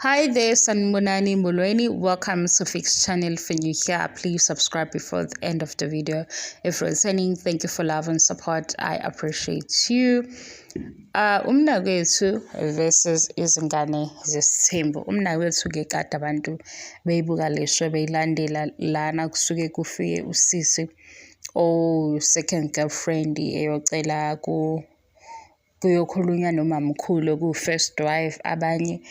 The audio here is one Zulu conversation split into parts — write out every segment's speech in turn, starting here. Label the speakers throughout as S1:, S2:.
S1: Hi there, Sanibonani Molweni. Welcome to Fix Channel. If you're new here, please subscribe before the end of the video. If you're returning, thank you for love and support. I appreciate you. Umnakwethu versus izingane zesithembu. Umnakwethu ke kade abantu beyibuka le show, beyilandela. Lana kusuke kufike usisi o second girlfriend eyocela ku kuyokhulunywa nomamkhulu ku-first wife. Abanye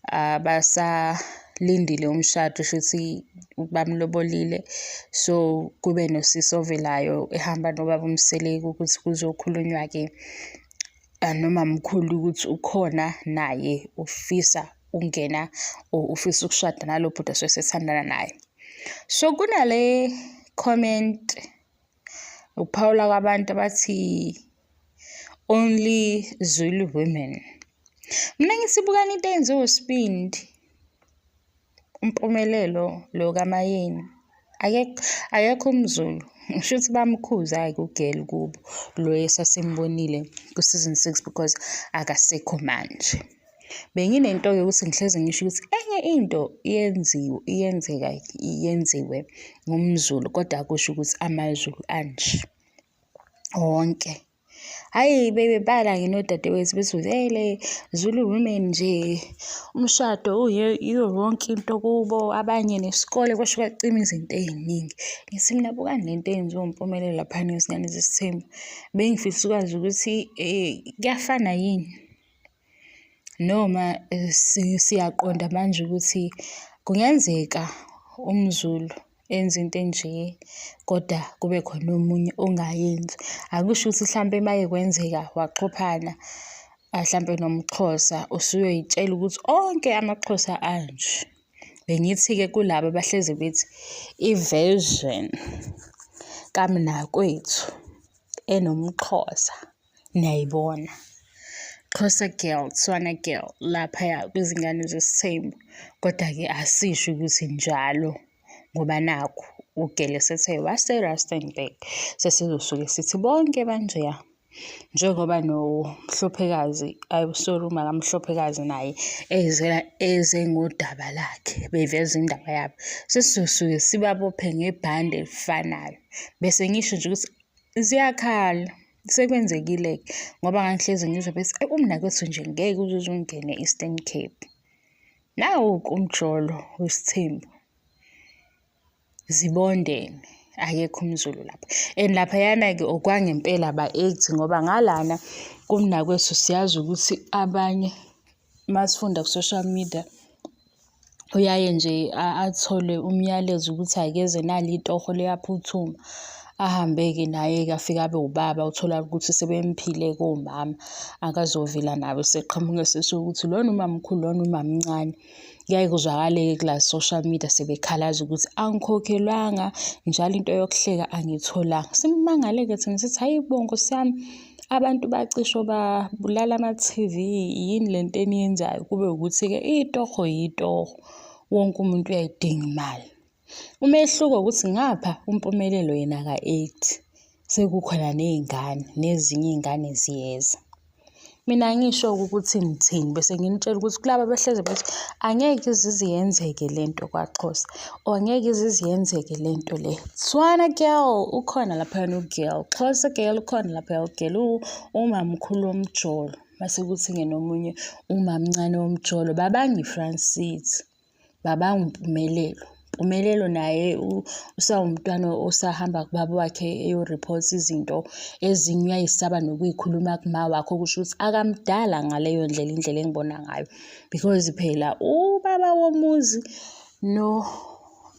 S1: abasalindile umshado, shuthi bamlobolile, so kube nosisi ovelayo ehamba nobaba uMseleku ukuthi kuzokhulunywa-ke nomamkhulu ukuthi ukhona naye ufisa ukungena or ufisa ukushada nalo bhuti asuke esethandana naye. So kunale comment, ukuphawula kwabantu abathi only Zulu women. Mina ngithi bukani into eyenziwe uSibindi, uMpumelelo lo kaMayeni. Akekho, akekho umZulu. Ngisho ukuthi bamkhuza-ke u-girl kubo lo esasimbonile ku-season 6 because akasekho manje. Benginento-ke ukuthi ngihlezi ngisho ukuthi enye into iyenziwe, iyenzeka, yenziwe ngumZulu kodwa akusho ukuthi amaZulu anje wonke. Hhayi, bebebala-ke nodadewethu bethi vele Zulu women nje, umshado yiyo yonke into kubo, abanye nesikole kwasho kwacima izinto ey'ningi. Ngithi mina bukani lento eyenziwa uMpumelelo laphana izingane zesithembu. Bengifisa ukwazi ukuthi kuyafana yini noma siyaqonda manje ukuthi kungenzeka umZulu enze into enje kodwa kube khona omunye ongayenzi. Akusho ukuthi hlampe uma kwenzeka waxhophana hlampe nomXhosa usuyoy'tshela ukuthi onke amaXhosa anje. Bengithi-ke kulaba abahlezi bethi i-version kaMnakwethu enomXhosa niyayibona. Xhosa girl, Tswana girl laphaya kwizingane zesithembu. Kodwa-ke asisho ukuthi njalo ngoba nakhu u-girl esethe wase-Rustenburg, sesizosuke sithi bonke banjeya. Njengoba noMhlophekazi, ayi sorry, uMakaMhlophekazi naye ezela eze ngodaba lakhe, beveza indaba yabo. Sesizosuke sibabophe ngebhande elifanayo. Bese ngisho nje ukuthi ziyakhala, sekwenzekile-ke ngoba ngangihlezi ngizwa bethi eyi umnakwethu nje ngeke uze ungene e-Eastern Cape. Nawu-ke umjolo wesithembu, zibondene, akekho umZulu lapha. And laphayana-ke okwangempela aba-act ngoba ngalana kumnakwethu siyazi ukuthi abanye masifunda ku-social media uyaye nje athole umyalezo ukuthi akeze nali itoho liyaphuthuma. Ahambe-ke naye-ke afike abe ubaba, uthola ukuthi sebemphile-ke omama, akazovela nabo eseqhamuka esesho ukuthi lona umamkhulu, lona umamncane. Kuyaye kuzwakale-ke kula social media sebekhalaza ukuthi angikhokhelwanga, njalo into yokuhleka angiyitholanga. Simangale-ke thina sithi hhayi bo nkosi yami, abantu bacishe babulala ama-T_V, yini lento eniyenzayo? Kube ukuthi-ke itoho yitoho, wonke umuntu uyayidinga imali. Umehluko ukuthi ngapha uMpumelelo yena aka-act, sekukhona ney'ngane, nezinye iy'ngane ziyeza. Mina angisho-ke ukuthi ngithini, bese nginitshela ukuthi kulaba abahlezi bethi angeke ize yenzeke lento kwaXhosa or angeke ize yenzeke lento le. Tswana girl ukhona laphayana u-girl, Xhosa girl ukhona laphaya u-girl, umamkhulu womjolo. Mase kuthi-ke nomunye umamncane womjolo, babanga i-front seat, babanga uMpumelelo. Mpumelelo naye usawumntwana osahamba kubaba wakhe eyo-report izinto ezinye, uyayisaba nokuyikhuluma kuma wakhe, okusho ukuthi akamdala ngaleyo ndlela, indlela engibona ngayo. Because phela ubaba womuzi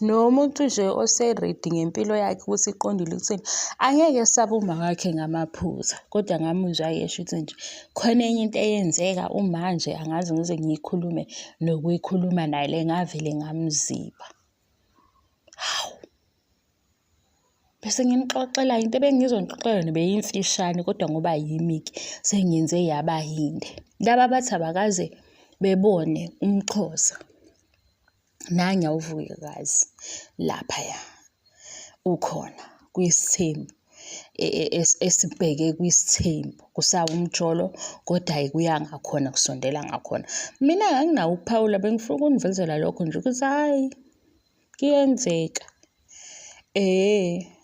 S1: nomuntu nje ose-ready ngempilo yakhe ukuthi iqondile ukuthini, angeke esabe uma wakhe ngamaphutha. Kodwa ngamuzwa-ke esho ukuthi nje khona enye into eyenzeka umanje angaze ngize ngiyikhulume nokuyikhuluma naye le, ngavele ngamziba. Hawu! Bese nginixoxela into ebengizonixoxela yona beyimfishane kodwa ngoba yimi-ke sengiyenze yaba yinde. Laba abathi abakaze bebone umXhosa, nangiya uVuyokazi laphaya ukhona kwisithembu. esibheke kwisithembu. Kusawumjolo kodwa-ke kuya ngakhona kusondela ngakhona. Mina anginawo ukuphawula bengifuna ukunivezela lokho nje ukuthi hhayi kuyenzeka.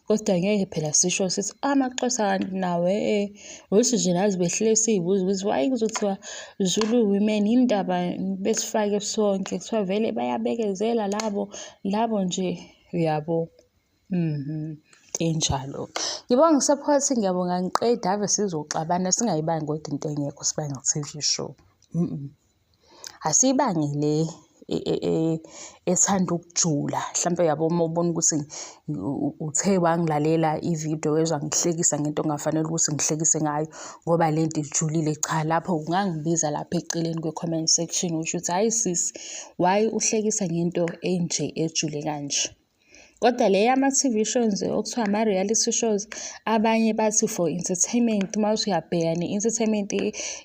S1: Kodwa ngeke phela sisho sithi amaXhosa kanti nawo ukuthi nje nazi behlele siy'buza ukuthi why kuzothiwa Zulu women yini ndaba besifake sonke kuthiwa vele bayabekezela labo labo nje uyabo. Injalo. Ngibonga i-support, ngiyabonga ngiqeda ave sizoxabana singayibangi kodwa into engekho sibange i-T_V show. Asiyibange le ethanda ukujula hlampe uyabo uma ubona ukuthi uthe wangilalela ividiyo wezwa ngihlekisa ngento ongafanele ukuthi ngihlekise ngayo ngoba le nto ijulile, cha lapho ungangibiza lapha eceleni kwe-comment section usho ukuthi hhayi sisi why uhlekisa ngento enje ejule kanje. Kodwa le yama-T_V shows okuthiwa ama-reality shows, abanye bathi for entertainment, uma uthi uyabheka ne-entertainment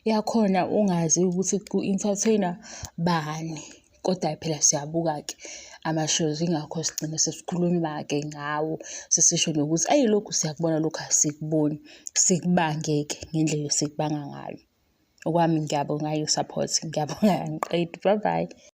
S1: yakhona ungazi ukuthi ku-entertain-a bani. Kodwa phela siyabuka-ke ama-shows, yingakho sigcine sesikhuluma-ke ngawo, sesisho nokuthi ayi lokhu siyakubona, lokhu asikuboni. Sikubange-ke ngendlela esikubanga ngayo. Okwami ngiyabonga i-support, ngiyabonga angiqedi, bye bye.